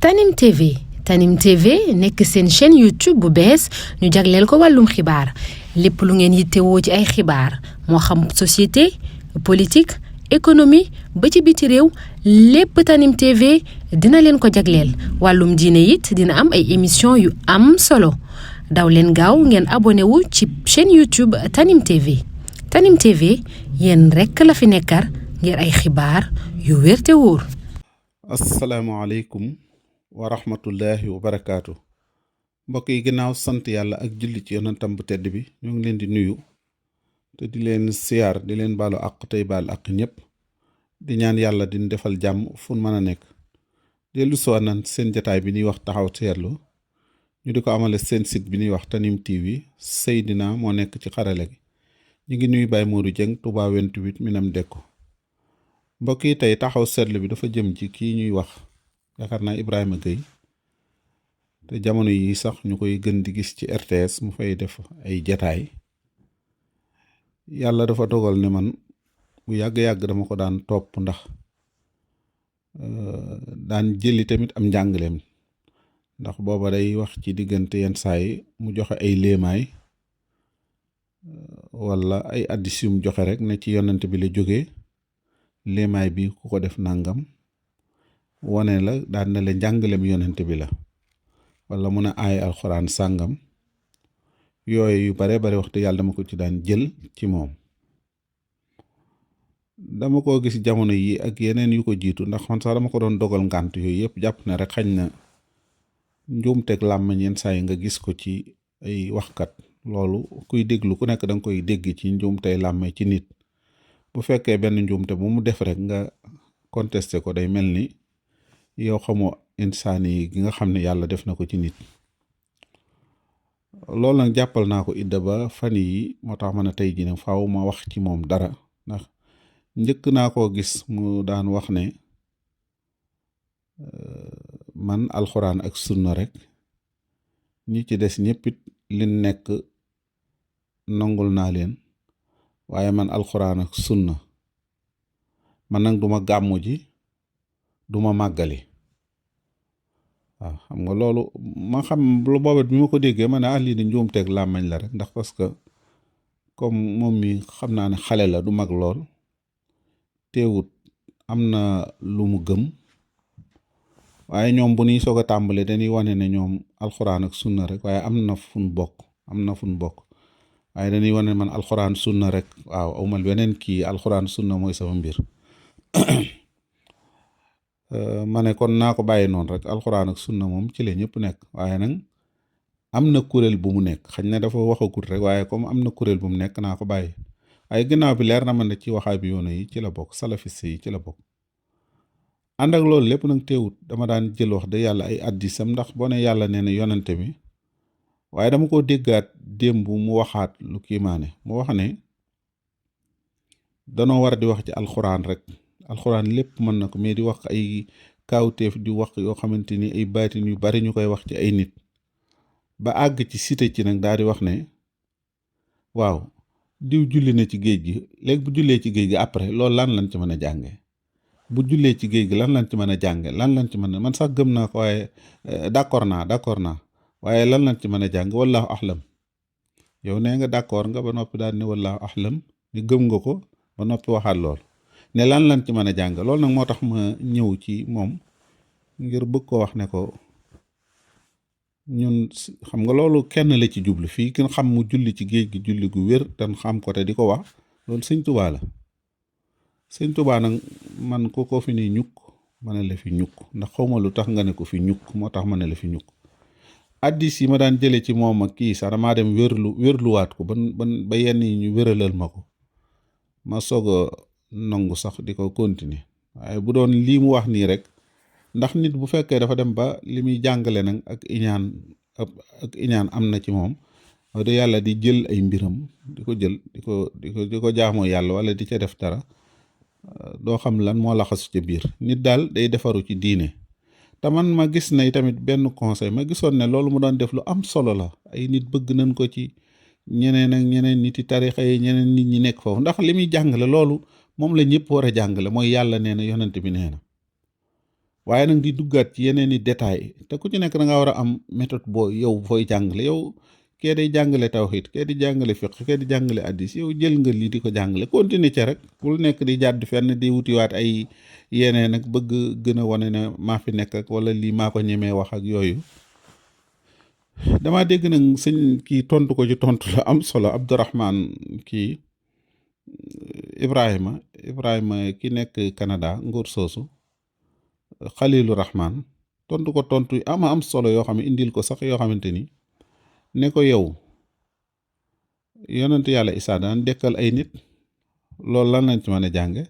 Tanim TV Tanim TV nekk seen chaîne YouTube bu bees ñu jagleel ko wàllum xibaar lépp lu ngeen yittewoo ci ay xibaar moo xam société politique économie ba ci biti réew lépp Tanim TV dina leen ko jagleel wàllum diine it dina am ay émission yu am solo daw leen gaaw ngeen abonné wu ci chaîne YouTube Tanim TV Tanim TV yéen rekk la fi nekkar ngir ay xibaar yu wér te wóor. asalaamaaleykum wa rahmatullahi wa barakaatu mbokk yi ginnaaw sant yàlla ak julli ci yonentam bu tedd bi ñoo ngi leen di nuyu te di leen siyaar di leen baalu àq tey baal àq ñëpp di ñaan yàlla di defal jàmm fu mën a nekk dellu soo nan seen jataay bi ñuy wax taxaw seetlu ñu di ko amale seen site bi ñuy wax Tanim TV Seydina moo nekk ci xarale gi ñu ngi nuyu Baye Modou Dieng Touba 28 Minam Dekko mbokk yi tey taxaw seetlu bi dafa jëm ci kii ñuy wax yaakaar naa Ibrahima Gueye te jamono yi sax ñu koy gën di gis ci RTS mu fay def ay jataay yàlla dafa dogal ne man bu yàgg-yàgg dama ko daan topp ndax daan jëli tamit am njàngaleem ndax booba day wax ci diggante yenn saa yi mu joxe ay léemaay wala ay addis yu mu joxe rek ne ci yonent bi la jógee léemaay bi ku ko def nangam wane la daan na la njàngalem yonent bi la wala mun a aay alxuraan sàngam yooyu yu bare bare waxtu yàlla dama ko ci daan jël ci moom dama ko gis jamono yi ak yeneen yu ko jiitu ndax man sax dama ko doon dogal ngànt yooyu yëpp jàpp na rek xañ na njuumteg làmmañ yenn saa yi nga gis ko ci ay waxkat loolu kuy déglu ku nekk da nga koy dégg ci njuumtey làmmañ ci nit bu fekkee benn njuumte bu mu def rek nga contesté ko day mel ni yow xamoo insaan yi gi nga xam ne yàlla def na ko ci nit loolu nag jàppal naa ko idda ba fan yi moo tax ma ne tey jii ne faaw ma wax ci moom dara ndax njëkk naa koo gis mu daan wax ne man alxuraan ak sunna rek ñi ci des ñëppit li nekk nangul naa leen waaye man alxuraan ak sunna man nag duma gàmmu ji duma màggali waaw xam nga loolu ma xam lu boobat bi ma ko déggee ma ne lii di njuumteeg làmmañ la rek ndax parce que comme moom mi xam naa ne xale la du mag lool teewut am na lu mu gëm waaye ñoom bu ñuy soog a tàmbale dañuy wane ne ñoom alxuraan ak sunna rek waaye am na fu ñu bokk waaye dañuy wane man alxuraan sunna rek waaw awmal beneen kii alxuraan sunna mooy sama mbir ma ne kon naa ko bàyyi noonu rek alxuraan ak sunna moom ci la ñëpp nekk waaye nag am na kuréel bu mu nekk xañ na dafa waxagut rek waaye comme am na kuréel bu mu nekk naa ko bàyyi waaye ginnaaw bi leer na ma ne ci waxaay bi yoona yi ci la bokk salafiste yi ci la bokk ànd ak loolu lépp nag teewut dama daan jël wax de yàlla ay addisam ndax boo ne yàlla nee na yonante bi waaye dama ko déggaat démb mu waxaat lu kiimaane mu wax ne danoo war di wax ci alxuraan rek alxuraan lépp mën na ko mais di wax ay kaawteef di wax yoo xamante ni ay baatin yu bari ñu koy wax ci ay nit ba àgg ci cité ci nag daal di wax ne waaw diw julli na ci géej gi léegi bu jullee ci géej gi après loolu lan lañ ci mën a jànge bu jullee ci géej gi lan lañ ci mën a jànge lan lañ ci mën a man sax gëm naa ko waaye d'accord naa waaye lan lañ ci mën a jàng wallahu ahlam yow nee nga d'accord nga ba noppi daal ne wallahu ahlam ni gëm nga ko ba noppi waxaat lool ne lan lañ ci mën a jàng loolu nag moo tax ma ñëw ci moom ngir bëgg ko wax ne ko ñun xam nga loolu kenn la ci jublu fii kin xam mu julli ci géej gi julli gu wér tan xam ko te di ko wax loolu sëñ Tuubaa la sëñ Tuubaa nag man ko fi ni ñukk ma ne la fi ñukk ndax xawma lu tax nga ne ko fi ñukk moo tax ma ne la fi ñukk addis yi ma daan jële ci moom ak kii sax damaa dem wérluwaat ko ba yenn yi ñu wéralal ma ko ma soog a nangu sax di ko continuer waaye bu doon lii mu wax nii rek ndax nit bu fekkee dafa dem ba li muy jàngale nag ak iñaan am na ci moom de yàlla di jël ay mbiram di ko jël di ko jaamoo yàlla wala di ca def dara doo xam lan moo laxasu ca biir nit daal day defaru ci diine te man ma gis na tamit benn conseil ma gisoon ne loolu mu doon def lu am solo la ay nit bëgg nañ ko ci ñeneen ak ñeneen nit yi tarixa yi ñeneen nit ñi nekk foofu ndax li muy jàngale loolu moom la ñëpp war a jàngale mooy yàlla nee na yonent bi nee na waaye nag di duggaat ci yeneen i détails te ku ci nekk da nga war a am méthode boo yow fooy jàngale yow kee day jàngale tawhid kee di jàngale fiqh kee di jàngale addis yow jël nga lii di ko jàngale continuer ca rek bul nekk di jàdd fenn di wutiwaat ay yeneen nag bëgg gën a wane ne maa fi nekk ak wala lii maa ko ñemee wax ak yooyu. dama dégg nag sëñ kii tontu ko ci tontu la am solo Abdourahman kii Ibrahima ki nekk Canada nguur soosu Xalilu Rahman tontu ko tontu am solo yoo xam ne indil ko sax yoo xamante ni ne ko yow yonent yàlla Isaa daan dekkal ay nit loolu lan lañ ci mën a jànge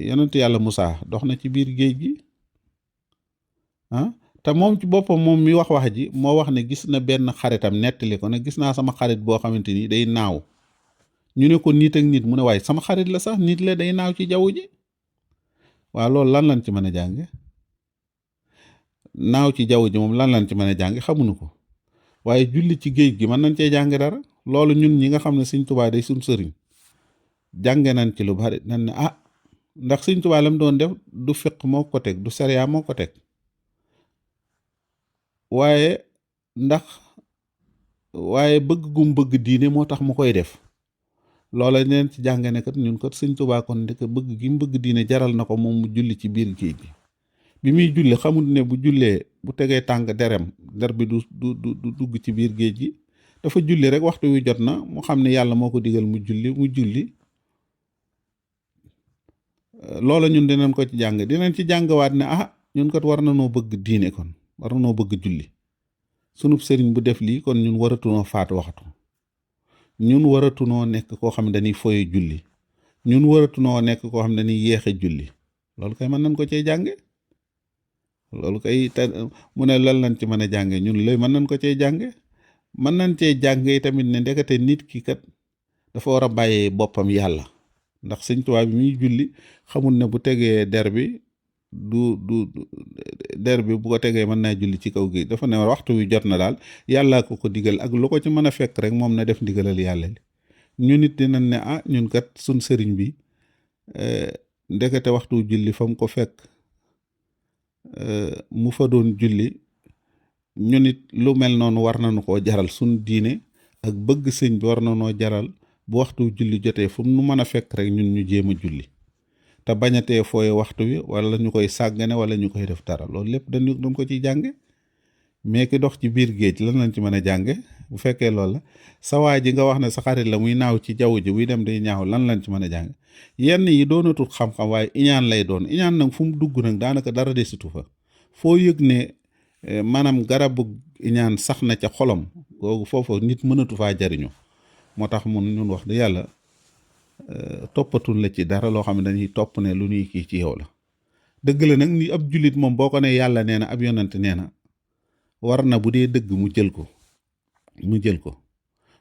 yonent yàlla Musaa dox na ci biir géej gi te moom ci boppam moom mi wax ji moo wax ne gis na benn xaritam nettali ko ne gis naa sama xarit boo xamante ni day naaw ñu ne ko nit ak nit mu ne waaye sama xarit la sax nit la day naaw ci jaww ji waaw loolu lan lañ ci mën a jànge naaw ci jaww ji moom lan lañ ci mën a jànge xamuñu ko waaye julli ci géej gi mën nañ cee jànge dara loolu ñun ñi nga xam ne Sëñ Tuubaa day suñ sëriñ jànge nañ ci lu bari nañ ne ndax Sëñ Tuubaa lam doon def du fiq moo ko teg du sariya moo ko teg waaye bëgg gum bëgg diine moo tax mu koy def loola neen ci jànge ne kat ñun kat Sëñ Tuubaa kon ndek bëgg gi mu bëgg diine jaral na ko moom mu julli ci biir géej gi bi muy julli xamul ne bu jullee bu tegee tànk der bi du dugg ci biir géej gi dafa julli rek waxtu wi jot na mu xam ne yàlla moo ko digal mu julli loola ñun dinañ ko ci jàng dinañ ci jàngwaat ne ñun kat war na noo bëgg diine kon war na noo bëgg julli sunub sëriñ bu def lii kon ñun waratunoo faat waxtu ñun waratunoo nekk koo xam ne dañuy foye julli ñun waratunoo nekk koo xam ne dañuy yéexe julli loolu kay mën nañ ko cee jànge loolu kay te mu ne lan lañ ci mën a jànge ñun lay mën nañ ko cee jànge mën nañ cee jànge tamit ne ndekete nit ki kat dafa war a bàyyee boppam yàlla ndax Sëñ Tuubaa bi muy julli xamul ne bu tegee der bi der bi bu ko tegee mën naa julli ci kaw gi dafa ne waxtu wi jot na daal yàlla ko digal ak lu ko ci mën a fekk rek moom na def ndigalal yàlla li ñu nit dinañ ne ñun kat suñ sëriñ bi ndekete waxtu julli fa mu ko fekk mu fa doon julli ñu nit lu mel noonu war nañu koo jaral suñ diine ak bëgg sëñ bi war na noo jaral bu waxtu julli jotee fu mu nu mën a fekk rek ñun ñu jéem a julli te bañatee fooye waxtu wi wala ñu koy sàggane wala ñu koy def dara loolu lépp dañ ko ciy jànge mais ki dox ci biir géej lan lañ ci mën a jànge bu fekkee loolu la sa waa ji nga wax ne sa xarit la muy naaw ci jaww ji buy dem day ñaaw lan lañ ci mën a jànge yenn yi doonatul xam-xam waaye iñaan lay doon iñaan nag fu mu dugg nag daanaka dara desitu fa foo yëg ne maanaam garabu iñaan sax na ca xolam googu foofu nit mënatu faa jariñu moo tax ñun wax dëgg yàlla toppatul la ci dara loo xam ne dañuy topp ne lu ñuy kii ci yow la dëgg la nag ni ab jullit moom boo ko ne yàlla nee na ab yonent nee na war na bu dee dëgg mu jël ko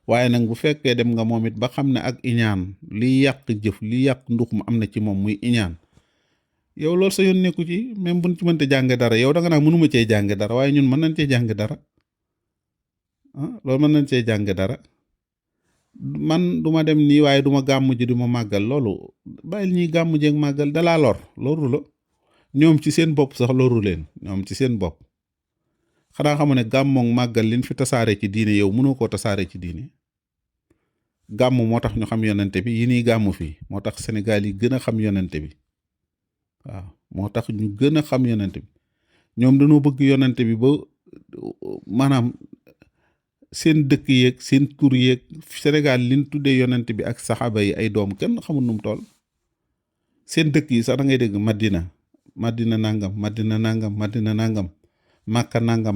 waaye nag bu fekkee dem nga moom it ba xam ne ak iñaan liy yàq jëf liy yàq ndux mu am na ci moom muy iñaan yow loolu sa yoon nekku ci même buñ ci mënte jànge dara yow da nga naa mënuma cee jànge dara waaye ñun mën nañ cee jànge dara loolu mën nañ cee jànge dara man duma dem nii waaye duma gàmm ji duma màggal loolu bàyyil ñuy gàmm jeeg màggal dalaa loru la ñoom ci seen bopp sax loru leen ñoom ci seen bopp xanaa xamu ne gàmmoog màggal liñ fi tasaare ci diine yow mënoo koo tasaare ci diine gàmm moo tax ñu xam yonente bi yi nii gàmm fii moo tax Sénégal yi gën a xam yonente bi waaw moo tax ñu gën a xam yonente bi ñoom dañoo bëgg yonente bi ba maanaam seen dëkk yeeg seen tur yeeg Sénégal liñ tuddee yonent bi ak saxaaba yi ay doom kenn xamul nu mu toll seen dëkk yi sax da ngay dégg Madina nangam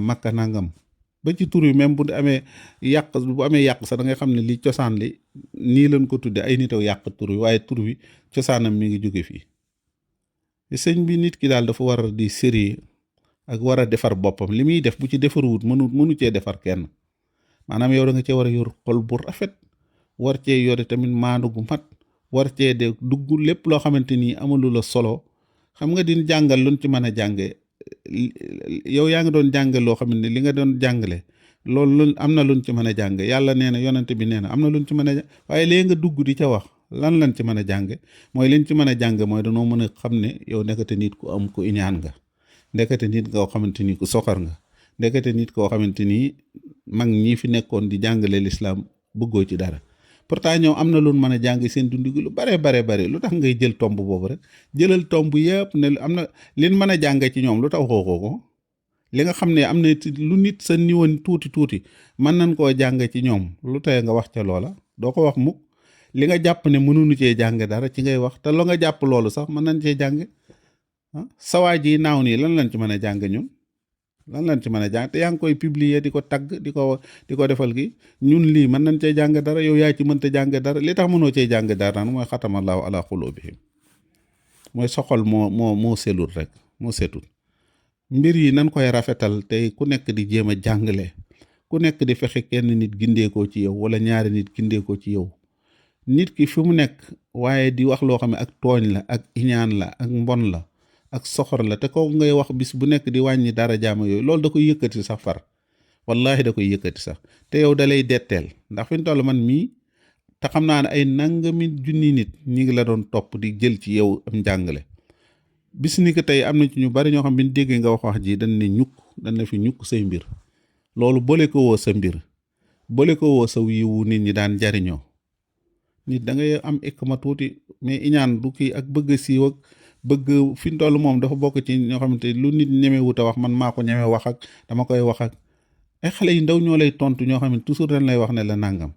Makka nangam ba ci tur yi même bu amee yàq sax da ngay xam ne li cosaan li nii lañ ko tuddee ay nit a yàq tur wi waaye tur wi cosaanam mi ngi jóge fii sëñ bi nit ki daal dafa war a di sérieux ak war a defar boppam li muy def bu ci defaruwut mënu cee defar kenn maanaam yow da nga cee war a yor xol bu rafet war cee yore tamit maandu gu mat war cee de dugg lépp loo xamante ni amalu la solo xam nga din jàngal luñ ci mën a jànge yow yaa ngi doon jànge loo xam ne li nga doon jàngale loolu am na luñ ci mën a jànge yàlla nee na yonent bi nee na am na luñ ci mën a waaye léegi nga dugg di ca wax lan lañ ci mën a jànge mooy liñ ci mën a jànge mooy danoo mën a xam ne yow nekkate nit ku am ku iñaan nga, ndekete nit koo xamante ni ku soxor nga, ndekete nit koo xamante ni mag ñi fi nekkoon di jàngale lislaam bëggoo ci dara. pourtant ñoom am na lu mën a jàng seen dund gi lu bare lu tax ngay jël tomb boobu rek jëlal tomb yëpp ne am na lin mën a jàng ci ñoom lu tax waxoo ko li nga xam ne am na lu nit sa niwoon tuuti mën nañ koo jàng ci ñoom lu tey nga wax ca loola doo ko wax mukk. li nga jàpp ne mënuñu cee jàng dara ci ngay wax te loo nga jàpp loolu sax mën nañ cee jàng sawaa ji naaw nii lan lañ ci mën a jàng ñun lan lañ ci mën a jàng te yaa ngi koy publier di ko tagg di ko defal gi ñun lii mën nañ cee jàng dara yow yaa ci mënta jàng dara li tax mënoo cee jàng dara nag mooy xatamallaahu ala qulubihim mooy soxol moo selul rek moo setul. mbir yi nan koy rafetal tey ku nekk di jéem a jàngale ku nekk di fexe kenn nit gindeekoo ci yow wala ñaari nit gindeekoo ci yow nit ki fi mu nekk waaye di wax loo xam ne ak tooñ la ak iñaan la ak mbon la ak soxor la te ko ngay wax bis bu nekk di wàññi dara jaama yooyu loolu da koy yëkkati sax far wallahi da koy yëkkati sax te yow da lay detteel ndax fi mu toll man mii te xam naa ne ay nangami junni nit ñi ngi la doon topp di jël ci yow am njàngale bis ni ko tey am na ci ñu bari ñoo xam bi ñu déggee nga wax ji dañ ne fi ñukk say mbir loolu boole ko woo sa mbir boole ko woo sa yiwu nit ñi daan jariñoo nit da ngay am ikma tuuti mais iñaan du kii ak bëgg siiw ak bëgg fi mu toll moom dafa bokk ci ñoo xamante lu nit ñeme wut a wax man maa ko ñeme wax ak dama koy wax ak ay xale yu ndaw ñoo lay tontu ñoo xam ne toujours dañ lay wax ne la nangam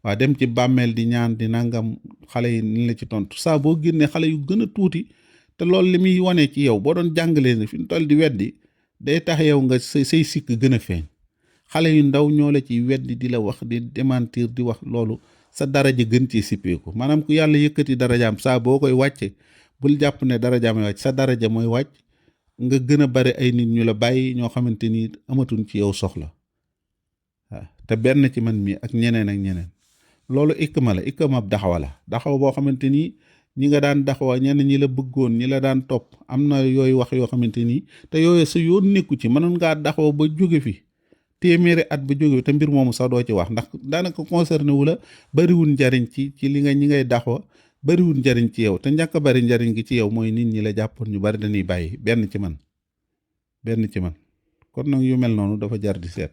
waa dem ci bàmmeel di ñaan di nangam xale yi ni la ci tontu saa boo génnee xale yu gën a tuuti te loolu li muy wane ci yow boo doon jàngalee ne fi mu toll di weddi day tax yow nga say sikk gën a feeñ xale yu ndaw ñoo la ci weddi di la wax di démentir di wax loolu sa daraja gën ci sippeeku maanaam ku yàlla yëkkati darajaam saa boo koy wàcce bul jàpp ne darajaam wàcc sa daraja mooy wàcc nga gën a bari ay nit ñu la bàyyi ñoo xamante ni amatuñ ci yow soxla waaw te benn ci man mii ak ñeneen loolu ikma la ikma ab daxawa la daxawa boo xamante ni ñi nga daan daxawa ñenn ñi la bëggoon ñi la daan topp am na yooyu wax yoo xamante ni te yooyu sa yoon nekku ci mënoon ngaa daxawa ba jóge fi téeméeri at ba jóge te mbir moomu sax doo ci wax ndax daanaka concerné wu la bariwul njariñ ci li nga ñi ngay daxawa bariwul njariñ ci yow te njàkk bari njariñ gi ci yow mooy nit ñi la jàppoon ñu bari dañuy bàyyi benn ci man kon nag yu mel noonu dafa jar di seet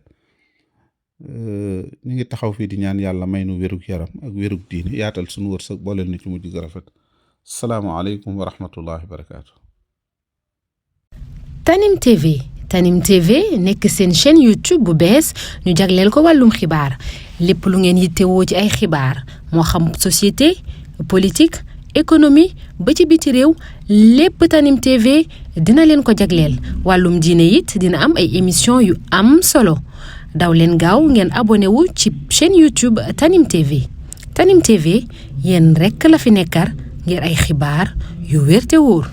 ñu ngi taxaw fii di ñaan yàlla may nu wérug yaram ak wérug diine yaatal suñu wërsëg booleel na ci mujj gu rafet salaamaaleykum wa rahmatullahi wa barakaatu. Tanim TV nekk seen chaîne YouTube bu bees ñu jagleel ko wàllum xibaar lépp lu ngeen yittewoo ci ay xibaar moo xam société politique économie ba ci biti réew lépp Tanim TV dina leen ko jagleel wàllum diine it dina am ay émission yu am solo daw leen gaaw ngeen abonné wu ci chaîne YouTube Tanim TV yéen rekk la fi nekkar ngir ay xibaar yu wér te wóor